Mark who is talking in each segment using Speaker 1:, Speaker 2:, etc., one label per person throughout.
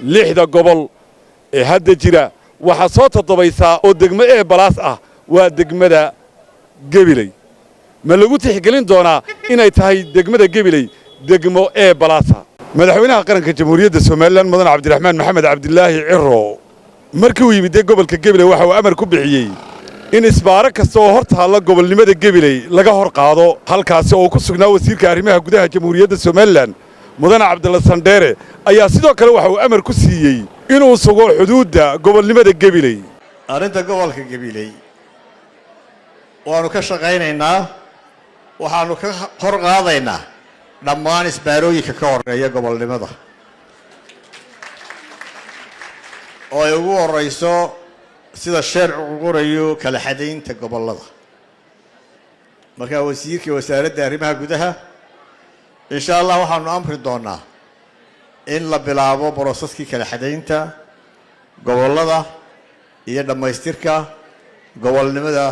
Speaker 1: Lixda gobol ee hadda jira waxaa soo toddobaysaa oo degmo A plus ah waa degmada Gebiley. Ma lagu tixgelin doonaa inay tahay degmada Gebiley degmo A plus ah? Madaxweynaha qaranka Jamhuuriyadda Somaliland, Mudan Cabdiraxmaan Maxamed Cabdilaahi Ciro, markii uu yimid dee gobolka Gebiley, waxa uu amar ku bixiyey in isbaaro kasta oo hor taalla gobolnimada Gebiley laga hor qaado. Halkaasi oo ku sugnaa wasiirka arrimaha gudaha Jamhuuriyadda Somaliland, Mudane Cabdilla Sandheere, ayaa sidoo kale waxa uu amar ku siiyey inuu sugo xuduudda gobolnimada Gebiley.
Speaker 2: Arrinta gobolka Gabiley waanu ka shaqaynaynaa. Waxaanu ka hor qaadaynaa dhammaan isbaarooyinka ka horeeya gobolnimada, oo ay ugu horeyso sida sharcigu qorayo kala xadaynta gobollada. Markaa wasiirka wasaaradda arrimaha gudaha, insha Allah, waxaanu amri doonaa in la bilaabo processkii kala xadaynta gobollada iyo dhammaystirka gobolnimada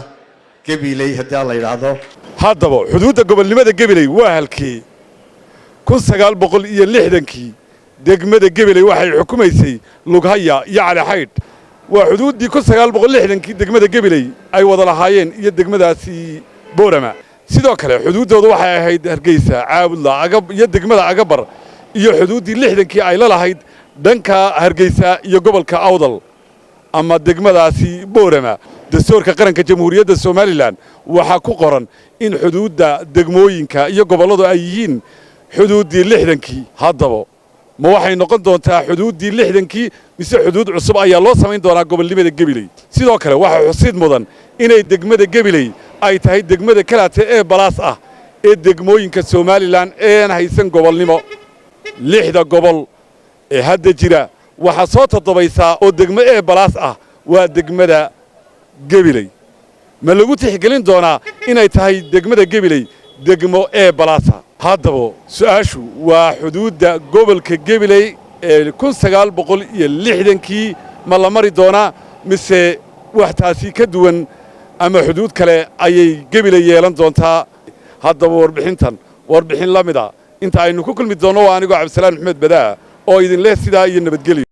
Speaker 2: Gabiley, haddii aan la yidhaahdo.
Speaker 1: Haddaba xuduudda gobolnimada Gebiley waa halkee? 1960-kii degmada Gebiley waxay xukumaysay Lughaya iyo Calixaydh. Waa xuduuddii 1960-kii degmada Gebiley ay wada lahaayeen iyo degmadaasi Boorama. Sidoo kale xuduuddooda waxay ahayd Hargeysa, Caabudla iyo degmada Agabar, iyo xuduuddii 60-kii ay la lahayd dhanka Hargeysa iyo gobolka Awdal ama degmadaasi Boorama. Dastuurka qaranka Jamhuuriyadda Somaliland waxaa ku qoran in xuduudda degmooyinka iyo gobolladu ay yihiin xuduuddii 60-kii. Haddaba ma waxay noqon doontaa xuduuddii 60-kii, mise xuduud cusub ayaa loo samayn doonaa gobolnimada Gebiley? Sidoo kale waxaa xusid mudan inay degmada Gebiley ay tahay degmada kalaate A plus ah ee degmooyinka Somaliland eean haysan gobolnimo. Lixda gobol ee hadda jira waxaa soo toddobaysaa oo degmo A plus ah waa degmada Gebiley. Ma lagu tixgelin doonaa inay tahay degmada Gebiley degmo A plus ah? Haddaba su'aashu waa xuduudda gobolka Gebiley ee 1960-kii ma la mari doonaa, mise wax taasi ka duwan ama xuduud kale ayay Gebiley yeelan doontaa? Haddaba warbixintan warbixin la mid a inta aynu ku kulmi doonno, waa anigoo Cabdisalaan Maxmed Badaa oo idin leh sidaa iyo nabadgelyo.